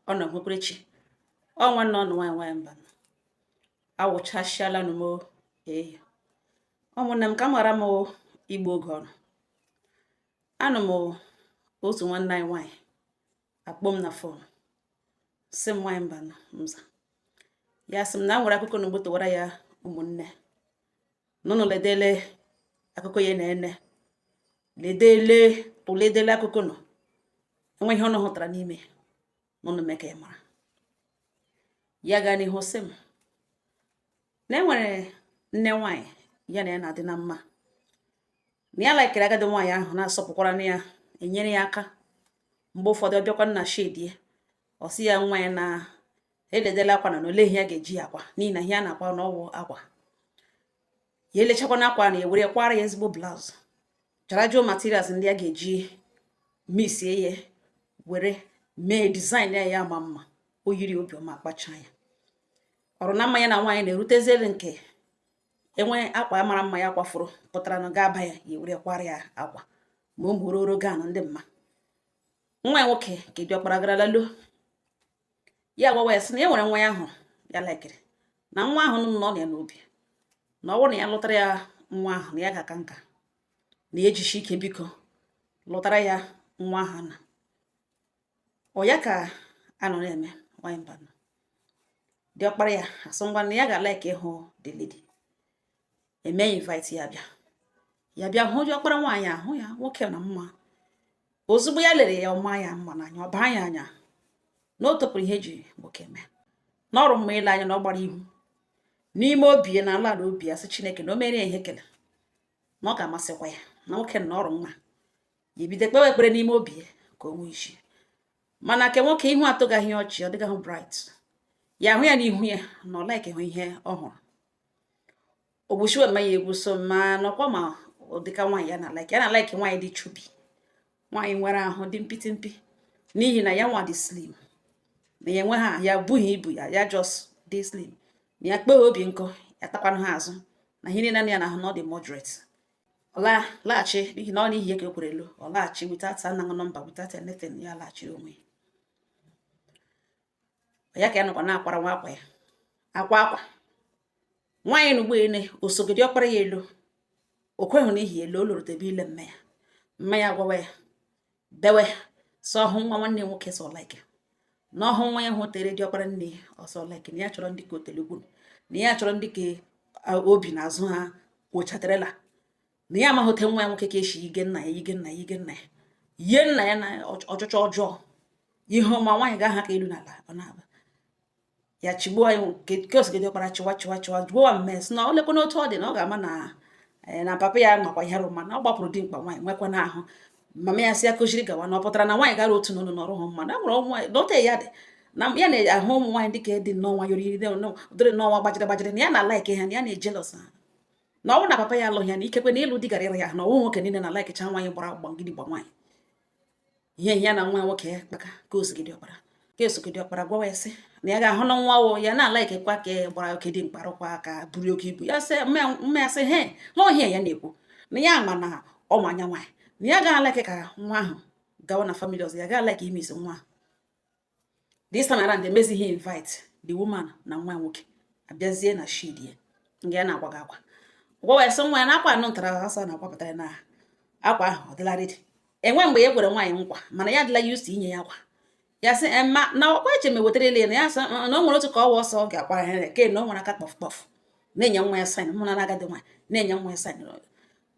Ọ nọ nwekwerechi ọ nwanne ọnụ nwaanyị nwaanyị mba awụchasịala nụ m. Ee, ụmụnne m, ka m ghara m igbu oge ọnụ. Anụ m otu nwanne anyị nwaanyị akpọ m na phone, sị m, "Nwaanyị mba nọ mza." Ya sị m na a nwere akụkọ na ogbotowara ya. Ụmụnne nụnụ, ledele akụkọ ya na-ene, ledele, tụledele akụkọ nọ enwe ihe ọnụ hụtara n'ime nụnụ mee ka ya mara. Ya gaa n'ihu sị m na e nwere nne nwaanyị ya na ya na-adị na mma, na ya likere agadi nwaanyị ahụ, na-asọpụkwara na ya, enyere ya aka. Mgbe ụfọdụ ọ bịakwa na shed ya, ọ sị ya nwa ya na eledela akwa na ole ihe ya ga-eji ya akwa, n'ihi na ihe a na-akwa na ọwụ akwa ya. Elechakwana akwa na ewere kwara ya ezigbo blouse, charajuo materials ndị a ga-eji misie ya, were mee design ya, ya ama mma, o yiri obiọma akpacha ya ọrụ na mmanya. Na nwaanyị na-eruteziere nke enwe akwa mara mma ya kwafuru pụtara na ga-aba ya, ya ewere kwara ya akwa ma ụmụ ororo gaa na ndị mma. Nwa ya nwoke ka diọkpara gara lalo ya, gwawa ya sị na ya nwere nwa ya ahụ ya likere, na nwa ahụ nọ ya n'obi, na ọ bụrụ na ya lụtara ya nwa ahụ, na ya ga-aka nka, na ya ejishi ike biko lụtara ya nwa ahụ. Na ọ ya ka a nọ na-eme, nwaanyị mba nọ, diọkpara ya asụ ngwa na ya ga-alike ịhụ the lady. Eme invite ya, bịa, ya bịa hụ diọkpara nwaanyị ahụ ya nwoke na mma. Ozugbo ya lere ya, ọma ya mma n'anya, ọ baa ya anya na o topụrụ ihe eji nwoke mee n'ọrụ mma ile anya, na ọ gbara ihu n'ime obi ya na ala na obi ya, sị Chineke na o mere ya ihe kele na ọ ga-amasịkwa ya na nwoke na ọrụ mma. Ya ebido kpewe ekpere n'ime obi ya ka o nwee isi, mana ke nwoke ihu atụgaghị ọchị, ọ dịgaghị bright. Ya ahụ ya n'ihu ya na ọ like hụ ihe ọ hụrụ. Ogbuchiwe mma ya egwu so ma nọkwa ma ụdịka nwaanyị ya na like, ya na like nwaanyị dị chubby, nwaanyị nwere ahụ dị mpịtị mpi, n'ihi na ya nwa dị slim, na ya enwe ha ya bughị ibu, ya ya just dị slim, na ya kpee obi nkụ ya takwanụ ha azụ, na ihe niile ya na ahụ na ọ dị moderate. Ọ laghachi n'ihi na ọ n'ihi ya ka e kwere elu. Ọ laghachi without anaghị number, without anything, ya laghachiri onwe ya. Ya ka ya nọkwa na-akwara nwa akwa ya akwa akwa nwaanyị na ugboene osogodi ọkpara ya elu o kweghị n'ihi elu o loro tebe ile mme ya. Mma ya gwawa ya bewe sọ ọhụ nwa nwanne nwoke sọ like na ọhụ nwa ya hụ tere diọkpara nne ya ọsọ like, na ya chọrọ ndị ka otelegwu, na ya chọrọ ndị ka obi na azụ ha kwochatarala, na ya amaghị ote nwa ya nwoke ka esi yige nna ya, yige nna ya, yige nna ya, yie nna ya na ọchụchọ ọjọọ. Ihe ọma nwaanyị ga-aha ka elu n'ala ọ na-aba ya chigbuo ya nke osigide ọkpara chịwa chịwa chịwa jụọ mme sị na o lekwana otu ọ dị na ọ ga-ama na na papa ya makwa ihe rụ mma, na ọ gbapụrụ dimkpa nwaanyị nwekwa na ahụ. Mama ya sị ya kụziri gawa, na ọ pụtara na nwaanyị gara otu n'ụlọ n'ọrụ hụ mma, na nwere ụmụ nwaanyị na ote ya dị na ya na-ahụ ụmụ nwaanyị dịka dị nnọọ nwayọrọ iri dịrị nnọọ gbajiri gbajiri, na ya na like ha, na ya na-ejealous ha, na ọ bụrụ na papa ya alụghị ya, na ikekwe na ịlụ di gara ịra ya, na ọwụ nwoke niile na likecha nwaanyị gbara gbangidi gba nwaanyị ihe ya na nwa nwoke ya kpaka ka osigide ọkpara ka esogide ọkpara gwawa ya sị na ya ga-ahụ na nwa wo ya na-alikekwa ka gbara oke dị mkparụkwa ka buru oke ibu. Ya sị mma ya sị he na ọhịa ya na-ekwu na ya ma na ọma anya nwaanyị, na ya gaghị alike ka nwa ahụ gawa na family ọzọ, ya gaghị alike imiss nwa ahụ. This time around emezighị invite the woman na nwa nwoke abịazie na shed ya nga ya na-akwaga akwa. Gwawa ya sị nwa ya na akwa anọ ntara asa na-akwapụtara na akwa ahụ ọ dịla ready. Enwe mgbe ya gwere nwaanyị nkwa, mana ya adịla used to inye ya akwa. Ya sị ma na ọkwa eche m ewetara ele ya, na ya sị na o nwere otu ka ọwa ọsọ ọ ga-akwara ya ke na o nwere aka kpọf kpọf na-enye nwa ya sign mụ na agadi nwaanyị na-enye nwa ya sign.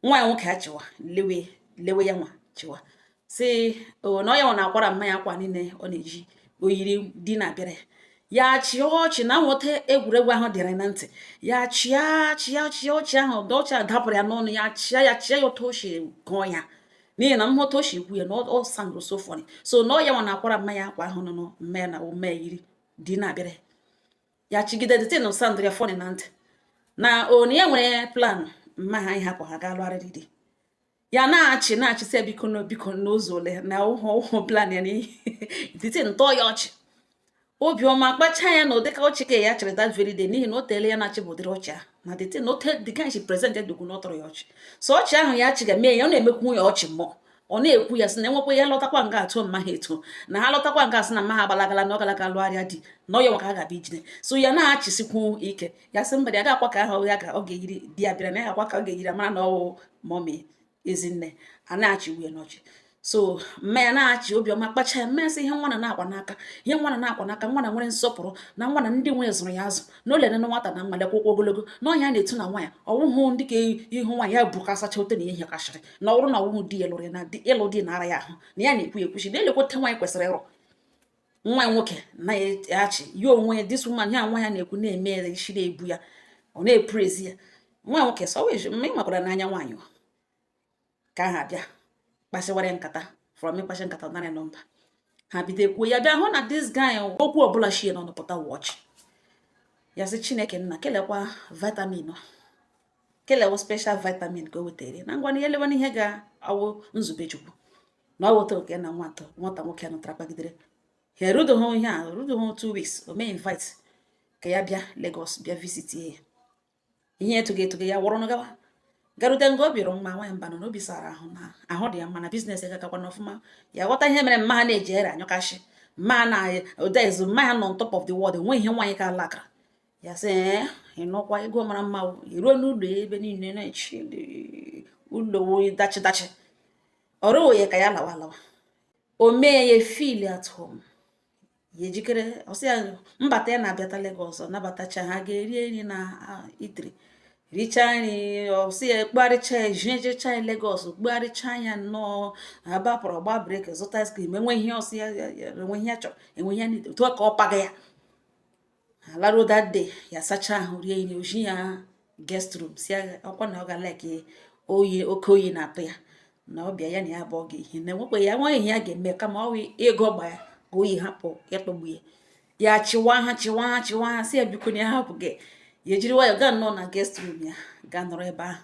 Nwa ya nwoke achịwa lewe lewe ya nwa chịwa sị o na ọ ya nwa na-akwara mma ya akwa niile ọ na-eji oyiri di na-abịara ya. Ya chịa ọchị na nweta egwuregwu ahụ dịrị na ntị ya, chịa chịa chịa ọchị ahụ, ọchị a dapụrụ ya n'ọnụ. Ya chịa ya chịa ya otu o si gụọ ya, n'ihi na mmụta o si kwu ya na ọ sound so funny. So na ọ ya nwa na-akwara mma ya akwa ahụ nọ mma ya na mma ya yiri di na-abịara ya, chigide the thing sound ya funny na ntị, na o na ya nwere plan mma ha ịhapụ ha gaa lụgharịrị di. Ya na-achị na-achị sị ya biko no, biko, n'ụzọ ole na ụhụ ụhụ plan ya n'ihi the thing tọọ ya ọchị. Obiọma kpacha ya na ụdịka ọchị ka ya chịrị that very day, n'ihi na o teele ya na-achị bụ ụdịrị ọchị ahụ na the thing ote the kind she presented dogwu na ọ tọrọ ya ọchị. So ọchị ahụ ya chịga mee ya, ọ na-emekwu ya ọchị mmụọ. Ọ na-ekwu ya sị na enwekwa ya lọtakwa nga atụ mma ha eto na ha lọtakwa nga asị na mma ha agbalagala, na ọ galaga lụgharịa di, na ọ ya nwa ka a ga-abịa ijide. So ya na-achịsikwu ike. Ya sị mba, ya ga-akwa ka ahụ ya ga ọ ga-eyiri di ya bịara, na ya ga-akwa ka ọ ga-eyiri mara na ọwụ mummy ezinne a na-achị nwunye n'ọchị. So mma ya na-achị obiọma kpacha ya. Mma ya sị ihe nwa na na-akwa n'aka, ihe nwa na na-akwa n'aka, nwa na nwere nsọpụrụ, na nwa na ndị nwere zụrụ ya azụ na ole na nwata na mmalekwa ụkwụ ogologo na ọnya na-etu na nwa ya ọwụhụ ndị ka ihu nwaanyị ya bụ ka asacha ote na ihe kashịrị na ọ bụrụ na ọwụhụ di ya lụrụ ya na ịlụ di na ara ya ahụ na ya na-ekwu ekwuchi na elekweta nwaanyị kwesịrị ịrụ nwa ya nwoke na-achị ya onwe ya. This woman ya nwa ya na-ekwu na-eme ya isi na-ebu ya, ọ na-epraise ya. Nwa ya nwoke sọ wee mma ị nwekwara n'anya nwaanyị ka ha bịa kpasịwara ya nkata. From ịkpachi nkata narị nọmba ha bido ekwuo, ya bịa hụ na this guy, okwu ọbụla shie nọ pụta wọchị ya, sị Chineke nna kelekwa vitamin, kelewo special vitamin ka o wetara na ngwa na ihe lewana ihe ga-awụ nzube Chukwu na ọ weta oke na nwata nwata nwoke nụtara kpagidere ha erudoghị ihe a erudoghị 2 weeks, o mee invite ka ya bịa Lagos bịa visitie ya. Ihe etụghị etụghị ya wụrụ gawa garute nga o biri mma nwaanyị mba nọ n'obi sara ahụ na ahụ dị ya mma, na business gakakwa n'ọfụma. Ya ghọta ihe mere mma ha na-eji ere anyụkashị mma na odezu mma ha nọ on top of the world, enwe ihe nwaanyị ka lakara. Ya sị ee, ịnụkwa ego mara mma, iruo n'ụlọ ebe niile na-echi ụlọ dachi dachi ọrụ ya ka ya lawa alawa. O mee ya feel at home, ya ejikere ọsị ya mbata ya na-abịata Lagos. Ọ nabatacha ha, ga-eri nri na itiri richaa nri. Ọsị ya kpugharịcha ya jejecha ya Lagos, kpugharịcha ya nnọọ, abapụrụ gba break, zụta ice cream, enwe ihe ọsị ya enwe ihe ya chọrọ, enwe ihe otu a ka ọ paga ya. Alaruo that day, ya sacha ahụ, rie nri, oji ya guest room si ọkwa na ọ ga like oyi, oke oyi na-atụ ya na ọbịa ya na ya abụọ ga-ehi na enwekwa ya nweghị ihe ya ga-eme kama ọ ego gba ya ka oyi hapụ ịtọgbu ya. Ya chịwa ha, chịwa ha, chịwa ha, si ya biko na ya hapụ gị. Ya ejiri nwayọ gaa nnọọ na guest room ya, gaa nọrọ ebe ahụ.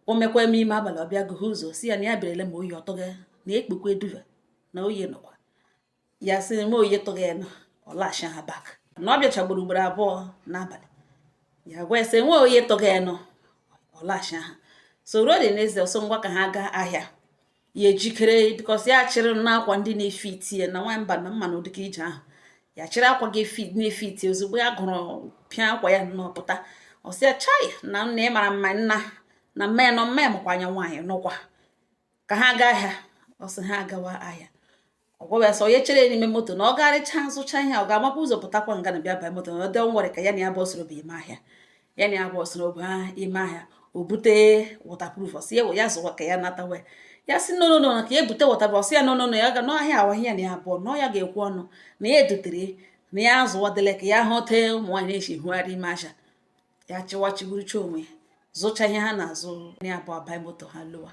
O mekwa eme ime abalị, ọbịa gụghị ụzọ si ya na ya bịarele ma oyi ọtọghị na ekpekwa duvet na oyi nọkwa. Ya sị ma oyi tụghị ya nọ, ọ laghachi ha back na ọ bịachagburu ugboro abụọ n'abalị. Ya gwa ya sị enwe oyi tụghị ya nọ, ọ laghachi ha. So ruo the next day, ọsọ ngwa ka ha gaa ahịa. Ya ejikere because ya chịrị n'akwa ndị na-efit ya na nwamba na mma na ụdịka ije ahụ. Ya chịrị akwa ga-efit na-efit. Ozugbo ya gụrụ pịa akwa ya nnọọ pụta, ọ sị ya chai na nna ị mara mma, nna na mma ya nọ mma ya makwa anya nwaanyị nụkwa ka ha gaa ahịa. Ọ sị ha agawa ahịa. Ọ gwawa ya sọ onye chere n'ime moto na ọ garịcha zụcha ihe, ọ ga-amakwa ụzọ pụtakwa nga na bịa baa moto na ọ dị nwere ka ya na ya bụ soro bụ ime ahịa. Ya na ya bụ soro bụ ime ahịa, o bute waterproof. Ọ sị ya ya zụwa ka ya natawa. Ya sị no, no, no, ka ya ebute waterproof. Ọ sị ya no, no, no, ya ga n'ọhịa ahụ ya na ya abụọ na ọ ya ga-ekwu ọnụ na ya edotere na ya azụwadele ka ya hụte ụmụ nwaanyị na-esi hụgharị ime ahịa. Ya chịwa chigburucha onwe zụcha ihe ha na-azụ na ya abụọ baa moto ha lụwa.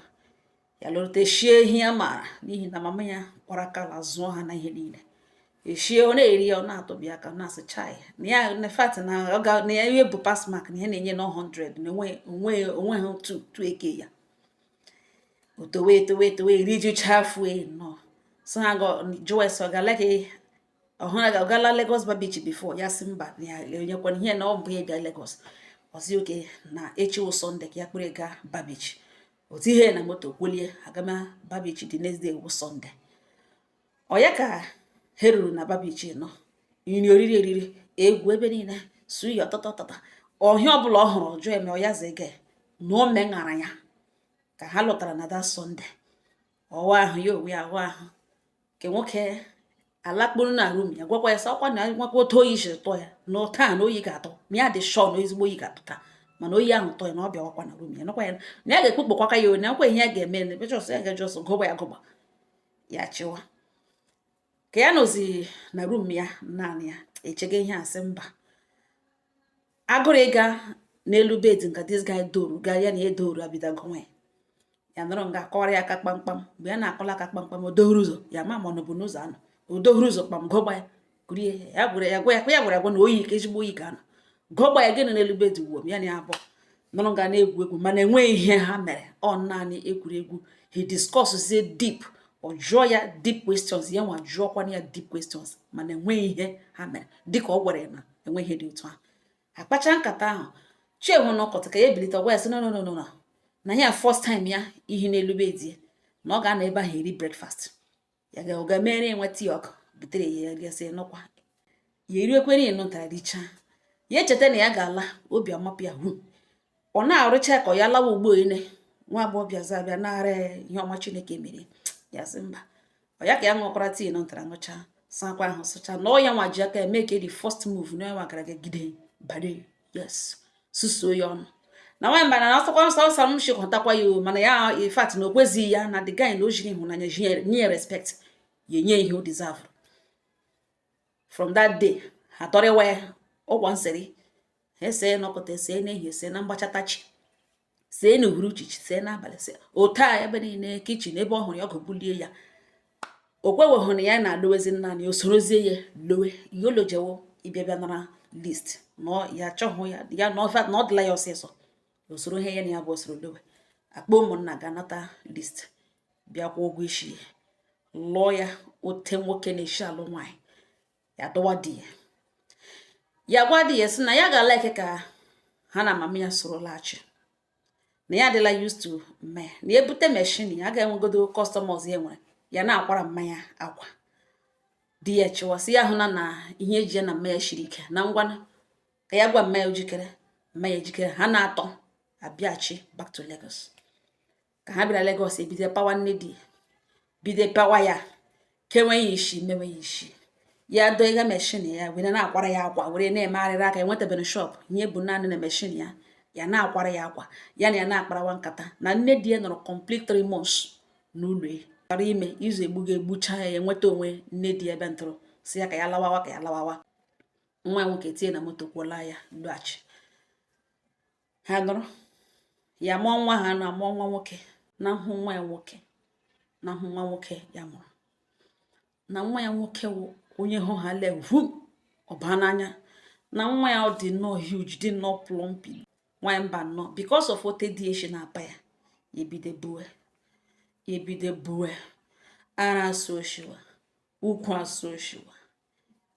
Ya lụrụte shie ihe ya maara n'ihi na mama ya kwara kala zụọ ha na ihe niile eshie. Ọ na-eri ya, ọ na-atọbi aka na-asị chai na ya na fact na ọ ga na ya ihe bụ pass mark na ihe na-enye na 100 na onwe onwe onwe ha tu tu eke ya o towe towe towe rijucha afọ nnọọ. So ha ga jụọ ese ọ ga like ọhụrụ ọ gala Lagos Bar Beach before. Ya sị mba, na ya enyekwana ihe na ọ bụ ya bịa Lagos ọzi oke na echi wụ Sunday ka ya kpere gaa Bar Beach. Otu ihe na moto kwelie agama Bar Beach the next day wụ Sunday. Ọ ya ka ha ruru na Bar Beach nọ nri oriri eriri egwu ebe niile suya ọtọtọ tọtọ ọhịa ọbụla ọ hụrụ ọjọọ eme ọ ya ziga na o meṅara ya ka ha lụtara na that Sunday. Ọwa ahụ ya onwe ya ahụ ahụ nke nwoke alakpuru na room ya, gwakwa ya sị ọkwa na nwakwa otu oyi siri tụọ ya na taa na oyi ga-atọ ma ya dị sure na ezigbo oyi ga-atụ taa, mana oyi ahụ tọọ ya na ọ bịawakwa na room ya nọkwa ya na ya ga-ekpukpọkwaka ya onye akwa ihe ya ga-eme na ebe just ya ga-just gụgba ya gụgba ya chịwa ka ya nọzi na room ya naanị ya echega ihe asị mba agụrụ ịga n'elu bed nka this guy doru gaa ya na ya doru abido gụnwa ya. Ya nọrọ nga akọrọ ya aka kpamkpam. Mgbe ya na-akọla aka kpamkpam, o dohuru ụzọ ya ma ma ọ bụ n'ụzọ anọ o dohuru ụzọ kpam gụgba ya kurie ya gwara ya gwa ya ya gwara ya gwa na oyi ka ezigbo oyi ga-anọ gụgba ya gịnị n'elu bed wuo ya na ya abụọ nọrọ nga na-egwu egwu, mana enweghị ihe ha mere. Ọ naanị egwuregwu. He discusses deep, ọ jụọ ya deep questions, ya nwa jụọkwana ya deep questions, mana enweghị ihe ha mere dịka ọ gwara ya na enweghị ihe dị otu ahụ. Akpacha nkata ahụ chienwe n'ọkọtị ka ya ebilite, ọgwa ya sị no, no, no, no, no, na ya first time ya ihi n'elu bed ya. Na ọ ga-anọ ebe ahụ eri breakfast. Ya ga ọ ga-emere enwe tii ọkụ, butere ya, ya sị nụkwa. Ya eriwekwere ịnụ ntara, richaa. Ya echeta na ya ga-ala, obi amapụ ya hu. Ọ na-arụcha ka ọ ya lawa ugbo ene. Nwa agbọghọbịa za abịa nara ihe ọma Chineke mere ya, sị mba. Ọ ya ka ya ṅụkwara tii nụ ntara, ṅụcha, sakwa ahụ, sụcha na ọ ya nwa ji aka eme ka the first move na ya nwa gara gide bare, yes, susuo ya ọnụ na nwa mba na ọsọkwa nsọ nsọ m chịkọtakwa ya o. Mana ya, in fact, na o kwezighị ya na the guy na o jiri ịhụnanya nye ya respect, ya enye ihe o deserve. From that day, ha tọrịwa ya ụkwa nsịrị. Ha ese nọkọta, ese n'ehihie, ese na mgbachatachi, see n'uhuruchi, see n'abalị, see otu a ebe niile, kitchen ebe ọ hụrụ ya, ọgụ bulie ya. O kweweghụ na ya na-alowezi naanị o sorozie ya lowe ihe olojewo ịbịa bịa nara list na ya achọghị ya ya na ọfa na ọ dịla ya ọsịsọ. O soro ihe ya na ya bụ osoro lowe akpa ụmụnna ga-anata list, bịa kwụọ ụgwọ isi ya, lụọ ya ote nwoke na-esi alụ nwaanyị. Ya dọwa di ya, ya gwa di ya sị na ya ga-ala eke ka ha na mama ya soro laghachi, na ya adịla used to mmanya, na ebute machine ya ga-enwegodo customers ya nwere, ya na-akwara mmanya akwa. Di ya chịwa, sị ya hụ na na ihe eji ya na mmanya shiri ike na ngwanụ, ka ya gwa mmanya ojikere, mmanya ejikere. Ha na-atọ abịachi back to Lagos. Ka ha bịara Lagos, ebido pawa nne di ya, bido pawa ya, kewe ya isi, mewe ya isi. Ya doiga machine ya, were na-akwara ya akwa, were na-emegharịrị aka. Enwetabeghị shop ihe bụ naanị na machine ya, ya na-akwara ya akwa, ya na ya na-akparawa nkata. Na nne di ya nọrọ complete 3 months n'ụlọ ya chọrọ ime izu egbuga egbucha ya. Enweta onwe nne di ya ebe ntụrụ si ya ka ya lawawa, ka ya lawawa. Nwa ya nwoke tinye na moto, kwụọla ya lọghachi. Ha nọrọ ya, mụọ nwa. Ha na amụọ nwa nwoke. Na nhụ nwa ya nwoke, na nhụ nwa nwoke ya mụrụ, na nwa ya nwoke wụ onye hụ ha lee hu ọba n'anya, na nwa ya dị nnọọ huge, dị nnọọ plumpy. Nwa ya mba nnọọ because of ote dị eshi na-apa ya. Ya ebido buwe, ya ebido buwe ara, asụ oshiwa ukwu, asụ oshiwa.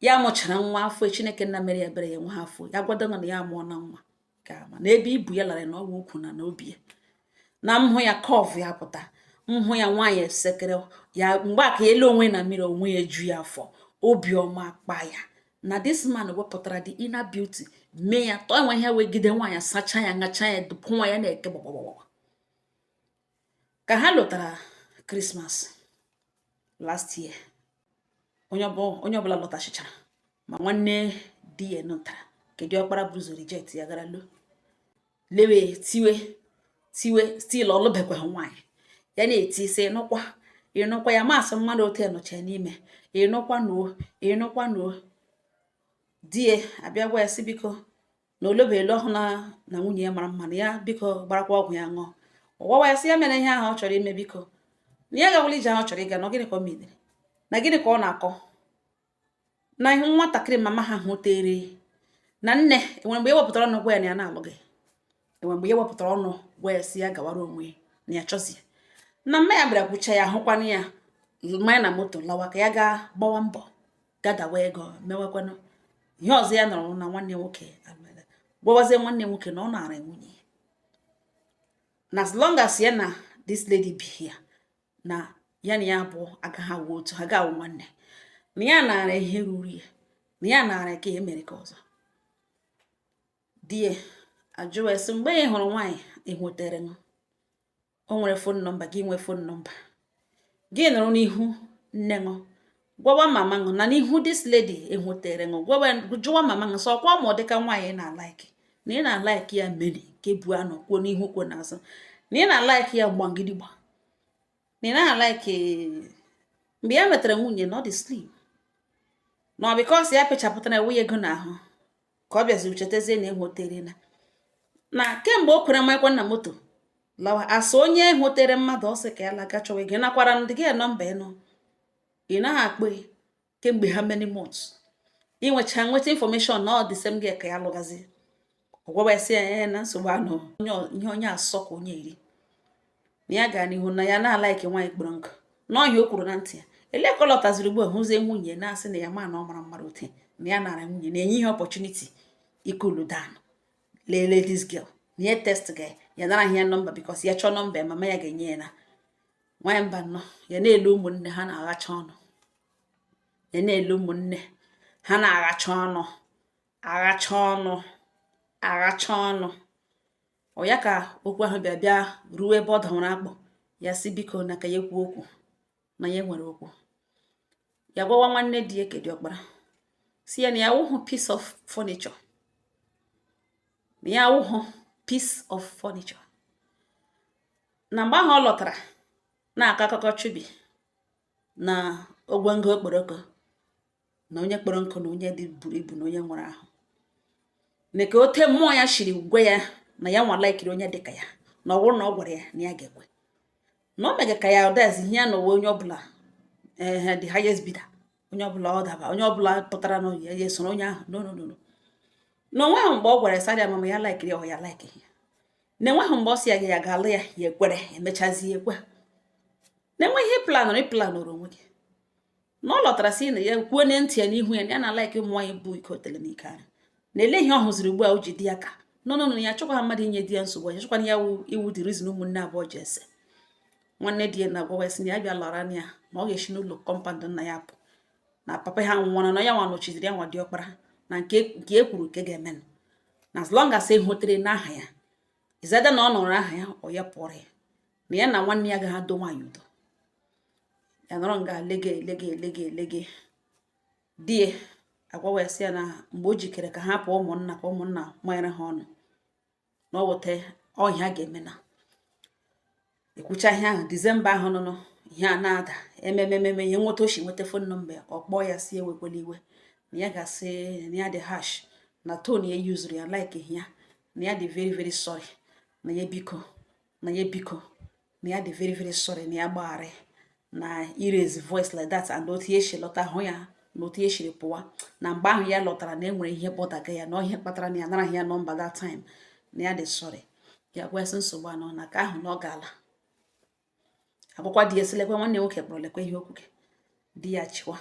Ya mụchara nwa afọ, Chineke nna mere ya ebere, ya nwe ha afọ. Ya gwado na ya amụọ na nwa ka ma na ebe ibu ya lara na ọgwụ ukwu na n'obi ya, na mhụ ya curve ya pụta, mhụ ya nwaanyị esekere ya. Mgbe a ka elu onwe na mmiri onwe ya ju ya afọ, obiọma akpa ya na this man wepụtara the inner beauty, mee ya tọọ enwe ihe wegide nwaanyị, sacha ya, ṅacha ya, dupụ nwa ya na-eke gbọgbọgbọ. Ka ha lọtara Christmas last year, onye ọbụla lọtachichara, ma nwanne di ya nụtara kedu ọkpara bụ ụzọ reject ya, gara lo lewe tiwe tiwe. Still ọlụbekwaghị nwaanyị. Ya na-eti sị, ịnụkwa, ịnụkwa ya masị mmadụ otu nọcha n'ime, ịnụkwa nuo, ịnụkwa nuo. Di ya abịa gwa ya sị biko, na olobelu ọhụ na na nwunye ya mara mma, na ya biko gbarakwa ọgwụ ya ṅụọ. Ọgwawa ya sị ya mere ihe ahụ ọ chọrọ ime, biko, na ya gawala ije ahụ ọ chọrọ ịga. Na gịnị ka o mere? Na gịnị ka ọ na-akọ? Na ihe nwatakịrị mama ha hụtere na nne enwere mgbe ya wepụtara ọnụ gwa ya na ya na-alụ gị, enwere mgbe ya wepụtara ọnụ gwa ya si ya gawara onwe ya, na ya chọzi na mma ya bịara kwucha ya, hụkwanụ ya mmanya na moto lawa, ka ya gaa gbawa mbọ gadawa ego mewekwanụ ihe ọzọ. Ya nọrọ na nwanne nwoke alụla, gwawazie nwanne nwoke na ọ nara nwunye ya, na as long as ya na this lady bi here, na ya na ya abụọ agaghị awụ otu, ha ga-awụ nwanne, na ya nara ihe ruru ya, na ya nara ka e mere ka ọzọ. Di ya ajụwa sị, mgbe ị hụrụ nwaanyị ịhụtere ṅụ, o nwere phone number gị, nwee phone number gị, nọrọ n'ihu nne ṅụ gwawa mama ṅụ, na n'ihu this lady ịhụtere ṅụ, gwawa, jụwa mama ṅụ sọ ọkwa ma ọ dịka nwaanyị na-alike, na ị na-alike ya many nke bu anọ kwuo n'ihu kwuo n'azụ, na ị na-alike ya gbangidigba, na ị naghị alike. Mgbe ya metara nwunye na ọ dị slim, na ọ because ya pịchapụtara ewe ya ego n'ahụ, ka ọ bịaziri chetazie na ịhụtere na kemgbe o kwere mmanya na moto lawa, asa onye hụtere mmadụ, ọ sị ka ya laga chọwa ego, nakwara ndị gị number ịnụ, ị naghị akpọ ya kemgbe ha many months. Inwecha nweta information na ọ dị same gị ka ya lụgazi. Ọgwawa ya sị ya na nsogbu anụ ihe onye asọ ka onye eri, na ya gara n'ihu na ya na-alike nwaanyị kpọrọ nkụ n'ọhịa. O kwuru na ntị ya ele ka ọ lọtaziri ugbu a, hụzie nwunye na-asị na ya ma na ọ mara mmadụ ote, na ya nara nwunye, na-enye ihe opportunity icool down, lelee this girl, na ya test ga ya, nara ya number, because ya chọọ number ya, mama ya ga-enye ya. Na Nwaanyị mba nnọọ, ya na-ele ụmụnne ha na-aghacha ọnụ, ya na-ele ụmụnne ha na-aghacha ọnụ, aghacha ọnụ, aghacha ọnụ. Ọ ya ka okwu ahụ bịa bịa ruo ebe ọ dọwara akpụ. Ya si biko, na ka ya kwuo okwu, na ya nwere okwu. Ya gwawa nwanne di ya kedị ọkpara, si ya na ya wụhụ piece of furniture, na ya wụhụ piece of furniture. Na mgbe ahụ ọ lọtara na-akọ akụkọ chubi na ogwengo okporoko na onye kpọrọ nkụ na onye dị buru ibu na onye nwere ahụ, na ka ote mmụọ ya shiri gwa ya na ya nwa likeiri onye dịka ya, na ọ bụrụ na ọ gwara ya na ya ga-ekwe, na o mega ka ya ọdazi ihe ya n'ụwa, onye ọbụla ehe the highest bidder, onye ọbụla ọ daba, onye ọbụla pụtara na ya ya esoro onye ahụ. No, no, no, no, na onwe ahụ mgbe ọ gwara ya sarị amama ya likeiri ya, ọ ya like ya, na enweghị mgbe ọ sị ya ya ga-alụ ya, ya ekwere, emechazie ekwe, na enweghị ihe planụrụ, ịplanụrụ onwe gị. Na ọ lọtara sị na ya kwuo na ntị ya n'ihu ya na ya na-alike ụmụ nwaanyị bụ ike otele na ike ara, na ele ihe ọ hụziri ugbu a o ji di ya ka no, no, no, ya chọkwa mmadụ inye di ya nsogbu, ya chọkwana ya iwu the reason ụmụnne abụọ ji ese. Nwanne di ya na-agwawa sị na ya bịa lara ya, na ọ ga-esi n'ụlọ compound nna ya pụ, na papa ha nwụọrọ, na ya nwa nọchiziri ya nwa dị ọkpara, na nke nke e kwuru nke ga-eme, na as long as e hotere n'aha ya izeda na ọ nọrọ aha ya, ọ ya pụọrọ ya, na ya na nwanne ya agaghị ado nwaanyị udo. Ya nọrọ nga lege lege lege lege. Di ya agwawa ya sị ya na mgbe o jikere ka ha pụọ ụmụnna, ka ụmụnna manyere ha ọnụ na ọ weta ọhịa ga-eme na ekwucha ihe ahụ. Disemba ahụ nụnụ ihe a na-ada ememememe ihe nweta oshi nweta phone number, ọ kpọọ ya si ewekwela iwe, na ya ga-asị na ya dị harsh, na tone ya yuzuru ya like ya, na ya dị very very sorry, na ya biko, na ya biko, na ya dị very very sorry, na ya gbaghara na iraise voice like that, and otu ya esi lọta hụ ya na otu ya esiri pụwa, na mgbe ahụ ya lọtara na enwere ihe botherga ya, na ihe kpatara na ya naraghị ya number that time, na ya dị sorry. Ya gwa sị nsogbu anọ, na ka ahụ na ọ gaala akwụkwọ. Di ya sị lekwe nwanne nwoke kpọrọ, lekwe ihe okwu gị. Di ya chịwa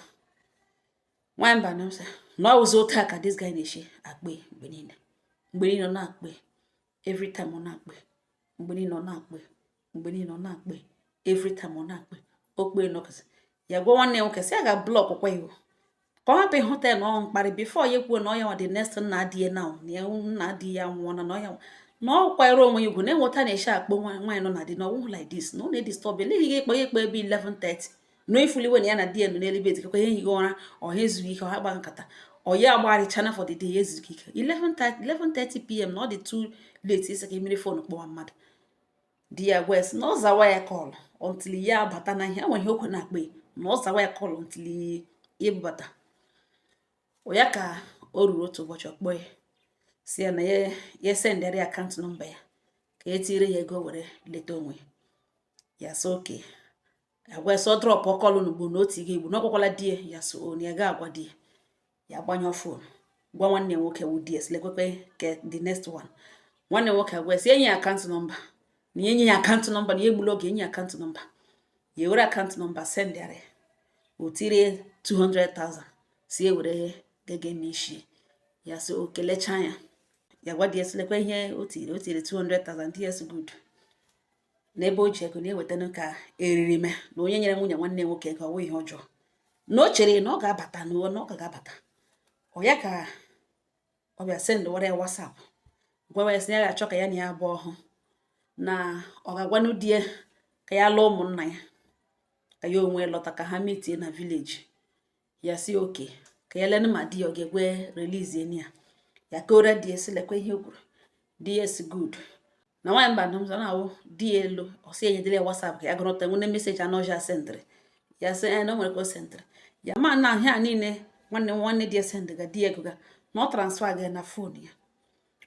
nwanyị mba na sị na ọ wụzi otu a ka this guy na-eshi akpe mgbe niile, mgbe niile ọ na-akpe, every time ọ na-akpe, mgbe niile ọ na-akpe, mgbe niile ọ na-akpe, every time ọ na-akpe okpe nọkọsị. Ya gwa nwanne ya nwoke sị ya ga block kwa iwu ka ọ hapụ ịhụta ya na ọ mkparị before ya ekwuo na ọ ya nwa the next nna di ya now, na ya nna di ya nwụọ, na ọ ya na ọ kwanyere onwe ya ugwu, na enweta na-eshi akpọ nwaanyị nọ na di, na ọwụhụ like this, na ọ na-edisturb eleghị gị ịkpọ ya ekpe ebe 11:30 na ifuliwe na ya na di ya nọ n'elu bed, kekwa ihe ehighị ụra, ọha ezughị ike, ọha gba nkata, ọ ya agbarịchana for the day, ya ezughị ike. 11:30 p.m. na ọ dị too late isi ka mmiri phone kpọwa mmadụ. Di ya gwa ya sị na ọ zawa ya call until ya abata, na ihe enwere ihe okwe na-akpọ ya, na ọ zawa ya call until ya ebubata. Ọ ya ka o ruru otu ụbọchị, ọkpọ ya si ya na ya ya sendịrị ya account number ya ka e tinyere ya ego were leta onwe ya. Sị oke agwa ya sị ọ drop call n'ugbo na otu ga egbu na ọgwakwala di ya. Ya sị o na ya ga-agwa di ya. Ya gbanyụọ phone, gwa nwanne ya nwoke wụ di ya sị lekwekwe ke the next one. Nwanne ya nwoke agwa ya sị enye ya account number, na ya enye ya account number, na ya egbula oge enye ya account number. Ya ewere account number sendịara ya, o tiri 200,000, si ewere gege eme isi ya. Sị o kelechaa ya. Ya gwa di ya sị lekwa ihe o tiri, o tiri 200,000. Di ya sị good, n'ebe o ji ego na-ewetanu ka eriri mee na onye nyere nwunye nwanne nwoke ego, ọ wụ ihe ọjọọ, na o chere na ọ ga-abata, na ọ ga-abata. Ọ ya ka ọ bịa sendwara ya WhatsApp, gwawa ya sị ya ga-achọ ka ya na ya abụọ hụ, na ọ ga-agwanụ di ya ka ya lụọ ụmụnna ya, ka ya onwe lọta, ka ha meetie na village. Ya si oke ka ya lene ma di ya ọ ga-ekwe release ya. Ya kora di ya sị lekwa ihe o kwuru. Di ya si good. Na nwaanyị mba nọ na-awụ di ya elu, ọ sị enyedere ya WhatsApp ka ya gụrụta nwene message anọja sendịrị ya. Sị na o nwere ka o sendịrị ya, ma na ihe a niile nwanne nwanne di ya sendịga di ya ego ga na ọ transfer ga na phone ya.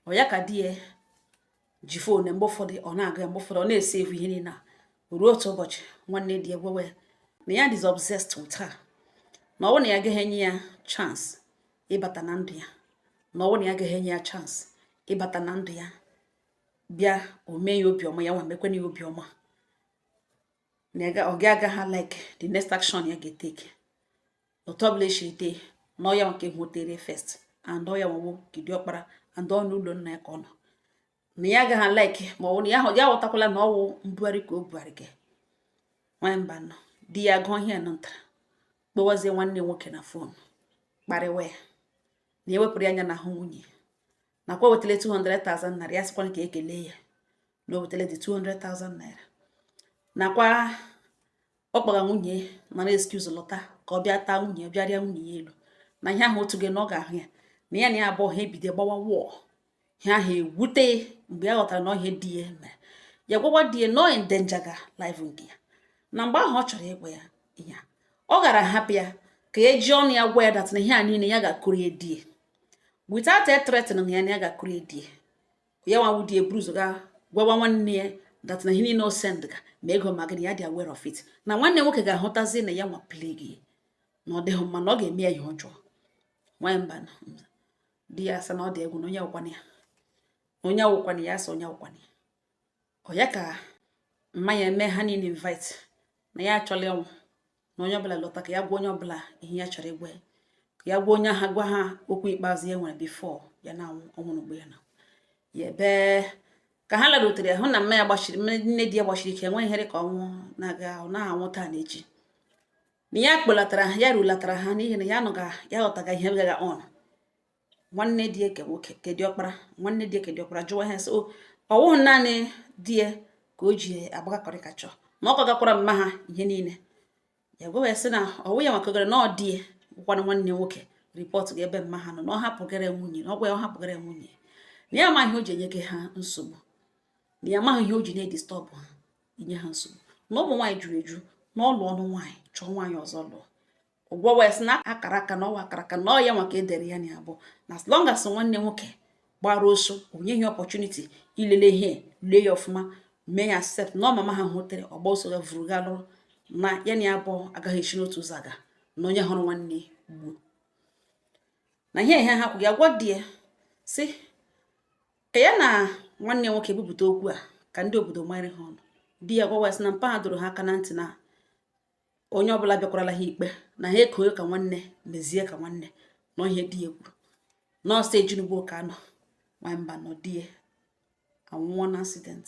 Ọ ya ka di ya ji phone, mgbe ụfọdụ ọ na-agụ ya, mgbe ụfọdụ ọ na-esave ihe niile a. Ruo otu ụbọchị, nwanne di ya gwawa ya na ya is obsessed with her, na ọ bụrụ na ya agaghị enye ya chance ịbata na ndụ ya, na ọ bụrụ na ya agaghị enye ya chance ịbata na ndụ ya, bịa o mee ya obiọma, ya nwa mekwana ya obiọma, na ọ ga agaghị like the next action ya ga-etake otu ọbụla eshiri tee, na ọ ya nke hụtere first, and ọ ya nwawo kidiọkpara, and ọ n'ụlọ nna ya ka ọ nọ, na ya agaghị like ma ọ bụ na ya ghọtakwala na ọwụ mbugharị ka o bugharị gị. Nwanyị mba nọ di ya gụọ ihe nọ ntara, kpọwazie nwanne nwoke na phone, kparịwa ya na ewepụrụ ya anya n'ahụ nwunye, nakwa wetara 200,000 naira. Ya sịkwana ka ekele ya na o wetara dị 200,000 naira, nakwa ọ kpọga nwunye nara excuse lọta ka ọ bịa taa nwunye, bịa rịa nwunye ya elu na ihe ahụ otu gị na ọ ga-ahụ ya na ya na ya abụọ ha ebido gbawa wọọ. Ihe ahụ ewute mgbe ya ghọtara na ọhịa di ya mere. Ya gwawa di ya na ọ endanger ga life nke ya, na mgbe ahụ ọ chọrọ ịgwa ya ihe a, ọ gara hapụ ya ka e ji ọnụ ya gwa ya that na ihe a niile ya ga-akụrụ ya di ya without a threatening ya, na ya ga-akụrụ ya di ya. Ya nwa di eburu ụzọ ga gwawa nwanne ya that na ihe niile o send ga ma ego ma gịnị, ya dị aware of it, na nwanne nwoke ga-ahụtazi na ya nwa play na ọ dịghị mma, na ọ ga-eme ya ihe ọjọọ. Nwanyị mba, di ya asa na ọ dị egwu, na onye awụkwana ya, onye awụkwana ya, asa onye awụkwana ya. Ọ ya ka mmanya eme ha niile invite na ya achọla ịnwụ, na onye ọbụla lọta ka ya gwa onye ọbụla ihe ya chọrọ ịgwa ya, ka ya gwa onye ahụ, gwa ha okwu ikpeazụ ya nwere before ya na-anwụ ọnwụ n'ugbo ya na ya ebe ka ha larutere ya hụ na mma ya gbachiri, nne di ya gbachiri ike, enweghị ihere ka ọnwụ na-aga, ọ na-anwụ taa na echi, na ya kpolatara ya, rulatara ha, n'ihi na ya nọga ya ghọtaga ihe gaga on. Nwanne di ya ke nwoke ke diọkpara, nwanne di ya ke diọkpara jụwa ha sị ọwụghị naanị di ya ka o ji agbakọrịkachọ, na ọ kọgakwara mma ha ihe niile. Ya gwa ya sị na ọwụ ya makọgara na ọ di ya gwakwana nwanne nwoke report ga ebe mma ha nọ, na ọ hapụgara nwunye, na ọ gwa ya ọ hapụgara nwunye, na ya amaghị o ji enye gị ha nsogbu, na ya amaghị ihe o ji na-edisturb ha, inye ha nsogbu, na ụmụ nwaanyị juru eju, na ọ lụọ ọnụ nwaanyị, chọọ nwaanyị ọzọ lụọ. Ụgwọ wee sị na akara aka, na ọwa akara aka, na ọ ya maka edere ya na ya bụ na as long as nwanne nwoke gbara ọsọ, onye ihe opportunity ilele ihe lee ya ọfụma, mee ya accept na ọ mama ha hụtere ọgba ọsọ ga vuru ga lụrụ, na ya na ya abụọ agaghị esi n'otu ụzọ aga, na onye hụrụ nwanne gbuo na ihe ihe ha kwụ. Ya gwa di ya si ka ya na nwanne nwoke bupụta okwu a ka ndị obodo mara ha ọnụ. Di ya gwawa sị na mpa ha doro ha aka na ntị na onye ọbụla bịakwarala ha ikpe na ha ekoe ka nwanne mezie ka nwanne, na ihe di ya kwuru nọọsụ ejinugbo ka anọ. Nwamba nọ di ya anwụọ na accident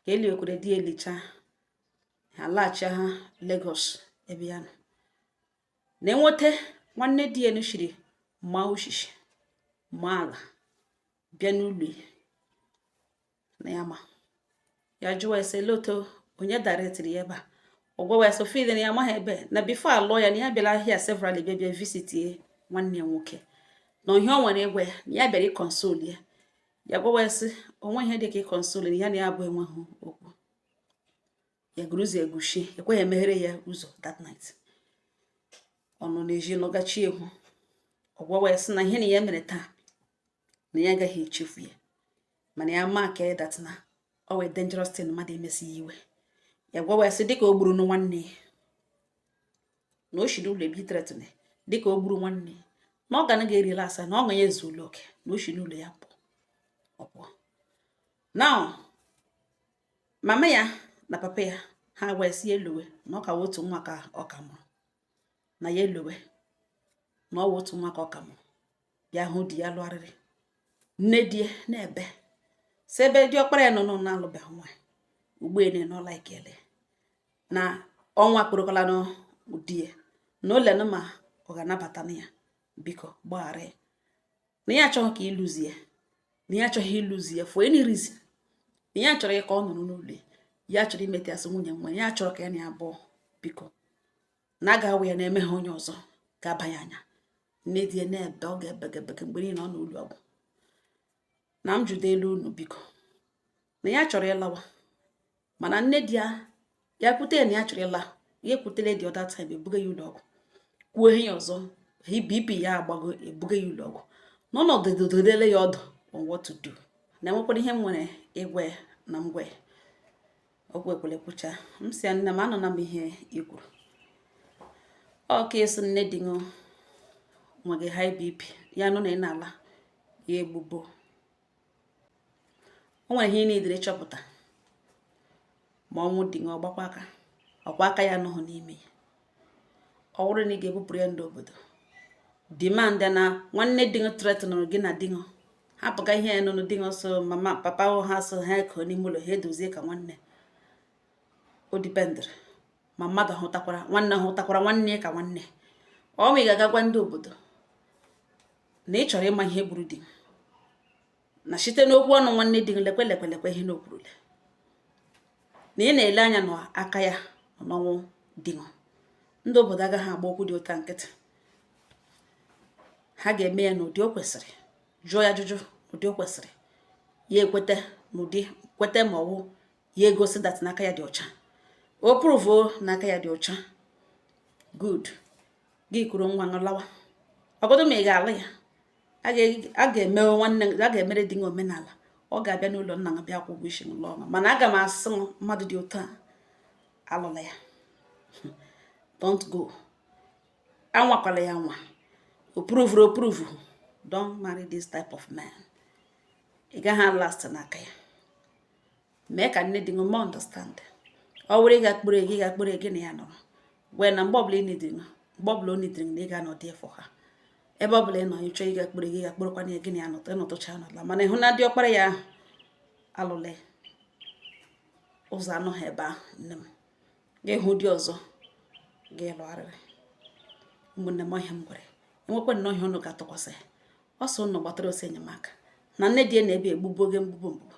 ka eliwekwere di ya, elicha ha laghachi ha Lagos ebe ya nọ na-enweta. Nwanne di ya nushiri ma oshishi ma ala bịa n'ụlọ ya na ya ma ya jụwa ya sị ele otu onye directịrị ya ebe a. Ọ gwawa ya Sophie na ya amaghị ebe, na before alụọ ya na ya bịara ahịa severally, bịa bịa visit nwanne ya nwoke, na ihe o nwere ịgwa ya na ya bịara ịconsole ya. Ya gwawa ya sị onwe ihe dị ka ịconsole ya, na ya abụ enweghị okwu. Ya guruzie egushi ekweghị emeghere ya ụzọ that night. Ọ nọ n'ezi nọgachi egwu. Ọ gwawa ya sị na ihe na ya mere taa na ya agaghị echefu ya, mana ya ma ka ya that na ọ wee dangerous thing mmadụ emesi ya iwe. Ya gwawa ya sị dịka o gburu nwanne ya, na o shiri ụlọ ebi threaten, dịka o gburu nwanne ya, na ọ ga na ga-erila asa, na ọṅụ ya ezuola oke, na o shi n'ụlọ ya pụọ. Ọ pụọ now, mama ya na papa ya ha wee sị elowe na ọ ka otu nwa ka ọ ka mụrụ, na ya elowe na ọ wụ otu nwa ka ọ ka mụrụ. Bịa hụ di ya lụgharịrị, nne di ya na-ebe si ebe diọkpara ya nọ nọ na-alụbeghị nwaanyị ugbu a na ọla ekele na ọnwa kpụrụkwala di ya na olenụ ma ọ ga-anabata na ya biko gbaghara ya, na ya achọghị ka ịlụzi ya, na ya achọghị ịlụzi ya for any reason, na ya chọrọ ya ka ọ nọrọ n'ụlọ ya, ya chọrọ imeta ya sị nwunye nwa ya, chọrọ ka ya na ya abụọ biko na a ga-awụ ya na-eme ha onye ọzọ ga-aba ya anya. Nne di ya na-ebe, ọ ga-ebege mgbe niile ọ n'ụlọ ọgwụ na m jude elu unu biko, na ya chọrọ ịlawa, mana nne di ya ya kwute na ya chọrọ ịla, ya ekwutele the other time ebuga ya ụlọ ọgwụ, kwuo ihe ya ọzọ, BP ya agbago, ebuga ya ụlọ ọgwụ n'ọnọdụ dododele ya ọdụ on what to do, na enwekwara ihe m nwere ịgwa ya na ngwa ya okwu ekwele kwucha. M si ya, nne m, anọ na m ihe i kwuru ọ ka esi nne di ṅụ nwe gị high BP, ya nụ na ị na-ala ya egbugbo. O nwere ihe ị na-edere chọpụta ma ọnwụ di ṅụ ọgbakwa aka ọkwa aka ya anọghị n'ime ya. Ọ bụrụ na ị ga-ebupụrụ ya ndị obodo demand na nwanne di ṅụ threatenụrụ gị na di ṅụ hapụga ihe ya nụnụ di ṅụ so mama papa ha so ha eko n'ime ụlọ ha edozie ka nwanne o dependịrị. Ma mmadụ hụtakwara nwanne, hụtakwara nwanne ya ka nwanne. Ọ ma ị ga-agagwa ndị obodo na ị chọrọ ịma ihe gburu di na site n'okwu ọnụ nwanne di gị, lekwe lekwe lekwe ihe na okwurule na ị na-ele anya n'aka ya n'ọnwụ di gị. Ndị obodo agaghị agba okwu dị ụta nkịtị. Ha ga-eme ya n'ụdị o kwesịrị, jụọ ya ajụjụ n'ụdị o kwesịrị, ya ekweta n'ụdị kweta, ma ọwụ ya egosi that n'aka ya dị ọcha. O prove n'aka ya dị ọcha, good. Gị kuru nwa ṅụ lawa. Ọgọdụ ma ị ga-alụ ya, a ga-eme nwanne, a ga-emere di gị omenala. Ọ ga-abịa n'ụlọ nna gị, bịa kwụ ụgwọ isi lụọ ọṅụ. Mana aga m asị mmadụ dị otu a alụla ya. Don't go, anwakwala ya nwa. O prove, o prove, don't marry this type of man. Ị gaghị last n'aka ya. Mee ka nne di gị ma understand. Ọ wụrụ ị ga-akpụrụ gị, ga-akpụrụ gị na ya nọrọ wee na mgbe ọbụla ị nidiri, mgbe ọbụla o nidiri na ị ga-anọ dị for ha. Ebe ọbụla ị nọ, ịchọ ị ga-akpụrụ gị, ga-akpụrụkwana ya, gị na ya nọtụ, ịnọtụcha nọla. Mana ịhụ na dị ọkpara ya ahụ alụla ụzọ anọghị ebe ahụ, nne m, ga-ịhụ di ọzọ ga-ịlụgharịrị. Ụmụnne m, ọhịa m gwere enwekwa nnọọ ihe unu ga-atụkwasị ya ọsọ. Unu gbatara ọsọ enyemaka na nne di ya na-ebe egbugbu oge mgbugbu mgbugbu.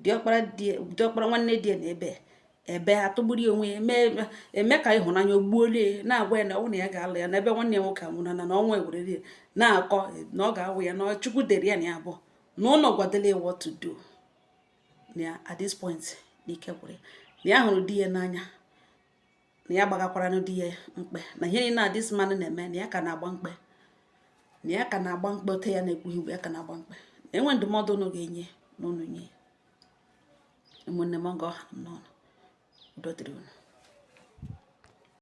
Diọkpara, diọkpara nwanne di ya na-ebe ebe atụgburu onwe ya, eme eme ka ịhụnanya ogbuolie, na-agwa ya na ọ na ya ga-alụ ya n'ebe nwanne ya nwoke anwụrụ na ọnwa ewerere ya na-akọ na ọ ga-awụ ya na Chukwu dere ya na ya abụọ na ụlọ gwadele ya what to do. Na ya at this point na ike gwụrụ ya, na ya hụrụ di ya n'anya, na ya gbagakwara di ya mkpe, na ihe niile na this man na-eme, na ya ka na-agba mkpe, na ya ka na-agba mkpe ote ya na-ekwughị mgbe ya ka na-agba mkpe, na enwe ndụmọdụ unu ga-enye na unu nye. Ụmụnne m, ọ ga ọha m n'ọnụ. Udo dịrị unu.